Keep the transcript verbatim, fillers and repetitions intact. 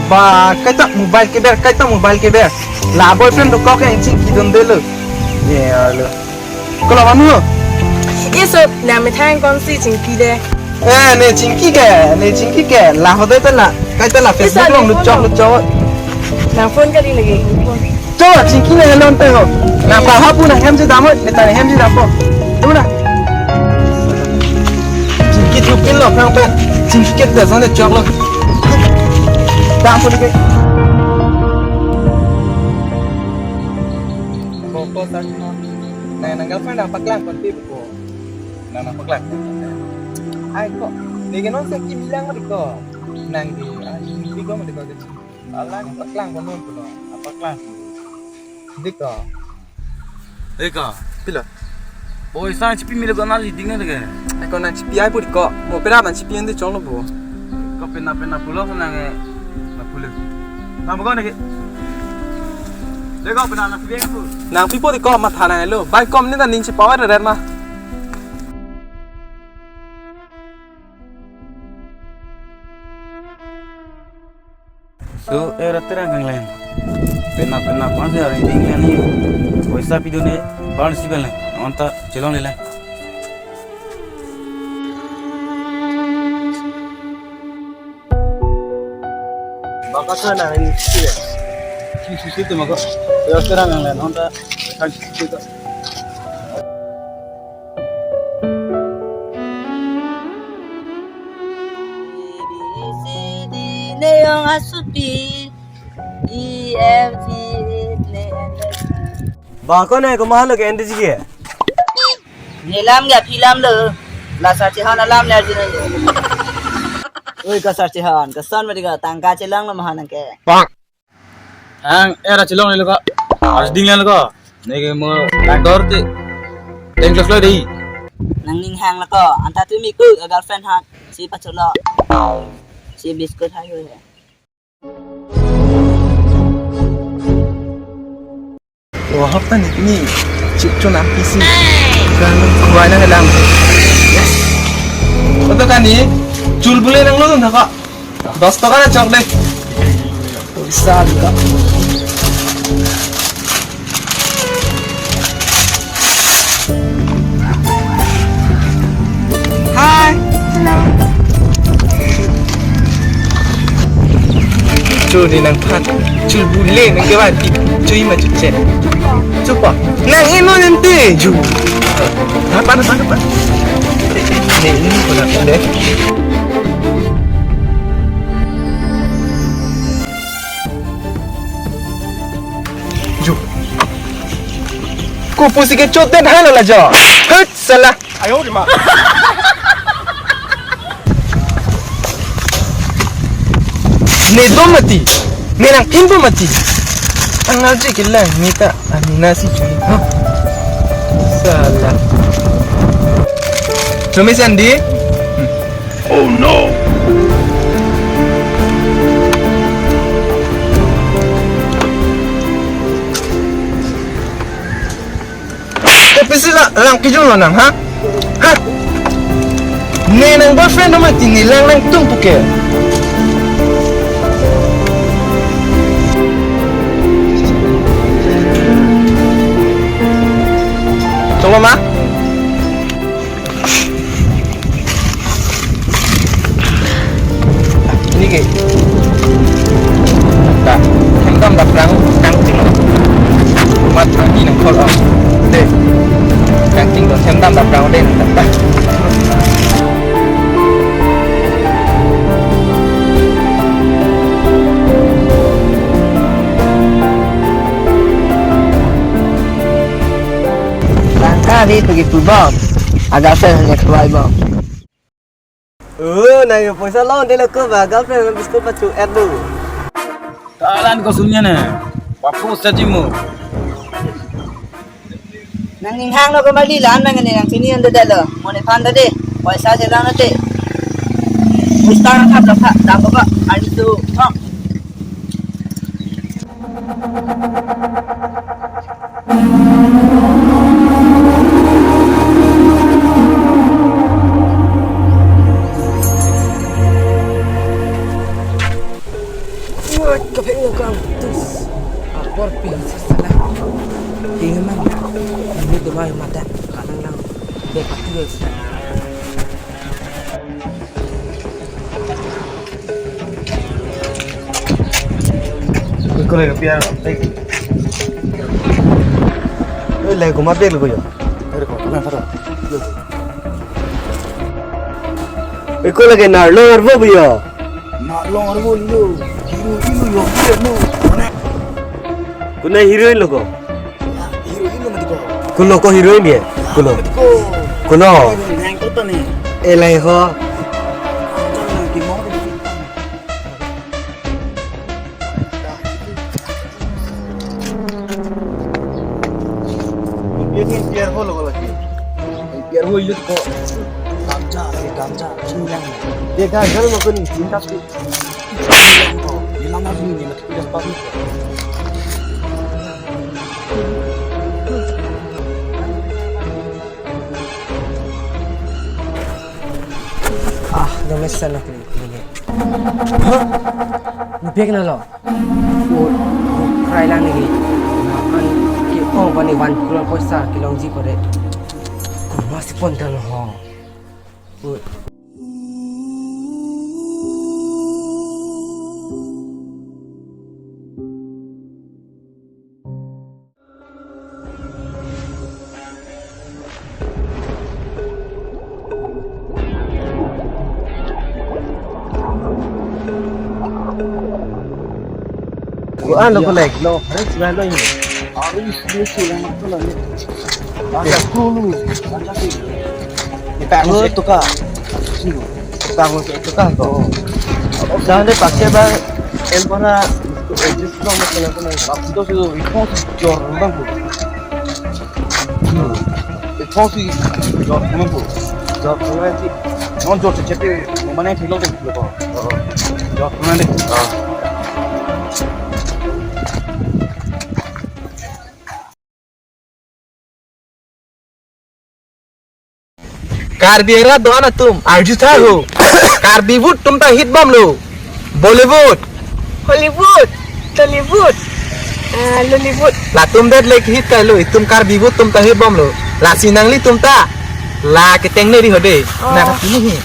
Ba, kaita mobile keber, kaita mobile keber. La boyfriend dokok ke chingki dundelo. Ye, alo. Kolo manu. Iso, nang methang kongsi chingki de. Eh, ne chingki ke, ne chingki ke. La hodai ta la, kaita la Facebook along luchok, luchok. Nang phone kali lagi. Cho, chingki ne helon te ho. Nang ba hapu nang hem si dam ho, ne ta hem si dam po. Tu na. Chingki thupin lo, nang pe. Chingki ke ta sone choklo. Dam po ke. Bo ko sa. Nang, nang girlfriend nang paklang konti ko. Nang, nang paklang. Ai ko. Neke non se kim lang ko. Nang di, ah, di ko mo di ko. Alang paklang ko non ko. Paklang. Di ko. Eka. Pilo. Oi, sang chipi milo ko nang leading na lagi. Ai ko nang chipi ai pu di ko. Mo pera nang chipi andi chonglo bo. Ko pena pena pulo ko nang e. Na pulo. Nang ko nang ke. Deko pena nang pipi pu. Nang pipo di ko matha nanglo. Bai kom ni ta ning chipa wa ret ma. So, eh, rati rang kanglen. Pena, pena, kwan si hari ding ni. Poisa pido ne, pan si belen. Anta, chelong lele. Baka sa na, ini sih ya. Si, si, si, tu mako. Rati rang kanglen, anta, kan si, si, tu. A B C D ne yong asupi, E F G ne. Ba ko ne ko mahalo ke N D G ke? Ne lam ga phi lam lo. La sa chihan alam le arjun lo. Oi ka sa chihan, ka san ma di ka tangka chelang lo mahan ke. Ang era chelong le ko. Harus ding le ko. Neke mo langdor te. Teng klos lo dei. Nang ning hang lo ko. Anta tu mi ku girlfriend ha. Si pacholo. Si biscuit hai ho. Wah, hap tani ni. Chip chun am pisi. Kan kuai nang lang. Yes. Oto kani. Chul bule nang lo dun thaka. Dos taka na chok de. Poisa dika. Hi. Hello. Chu ni nang phan. Chul bule nang ke wan pi. Chui ma chu che. Chupa. Nang ino nente. Ju. Apa, apa, apa? Ni ini ko na de. Jo. Ko pusi ke chot den hala la jo. Hut sala. Ayo di ma. Ne do mati. Ne nang pin bo mati. Ang aji ke lang ni ta ani nasi chui. Huh. Sala. Chumi sandi. Hmm. Oh no! Kopisi la lang kijun lo nang, ha? Ha? Ne nang boyfriend nama tini lang lang tung puke. Cholo ma? Ini ke. Ta, hem dam dap rang, kangting. Mat rang ni nang kol, oh. De. Kangting do, hem dam dap rang de, ta. Tangka di pergi pubom. Agak saya hanya keluar bom. Oh, nang yo poisa long de lo ko ba girlfriend lo biscuit pachu et bo. Talan ko sunya ne. Papu sa di mo. Nang ning hang lo ko mali lan nang ne nang chini ando dalo. Mo nephan do de. Poisa chelang de. Bistar thap lo pha. Dam ko ani tu. Thong. Mata, kalang lang. Bag pati bag. Oi, ko lagi pian. Oi, lagi ko ma bag lo ko yo. Oi, ko, ko, ko. Oi, ko lagi narlong arvo ko yo. Narlong arvo lo. Hero ilo yo, hero mo. Mana? Kuna heroine lo ko. Hero ilo mati ko. Kulo ko heroine ye. Kulo. Mati ko. Kulo. Hero nang ko tane. Elai ho. Chal nang ki mo. Pian ni pian ho lo lagi. Pian ho ilo ko. Gamja, eh, gamja, chini lang. Dia gagal mo ko ni cinta tu. Chini lang ko. Ni lang ni ni mati ko pas ni. Ah, domesen nak ni. Hah? Bag na lo. Oi, krai lang ni. An ke-ong pani one crore poisa kelongji ko de. Ko masi pon dan ho. Oi. Ko-an lo ko lek lo, hari sudah lo ini. Hari sudah sudah mak tu lah ni. Baca dulu, baca dulu. Ni tak masuk tu kah? Sini. Tanglo ke itu kan to. Jangan deh pakai bang. El para itu sih dong, masalah apa nih? Waktu itu sih itu jor bang bu. Itu sih jor bang bu. Jor bang sih. Non jor cecep deh. Mana yang thilo deh lo. Jor bang deh. Karbi arat do-an atum arju tha ho. Karbi vote tum ta hit bomlo. Bollywood. Hollywood. Tollywood. Ah, Lollywood. Latum det lek hit kailo, itum Karbi vote tum ta hit bomlo. Lasi nanglitum ta la keteng neri hode. Oh. Na katini hi.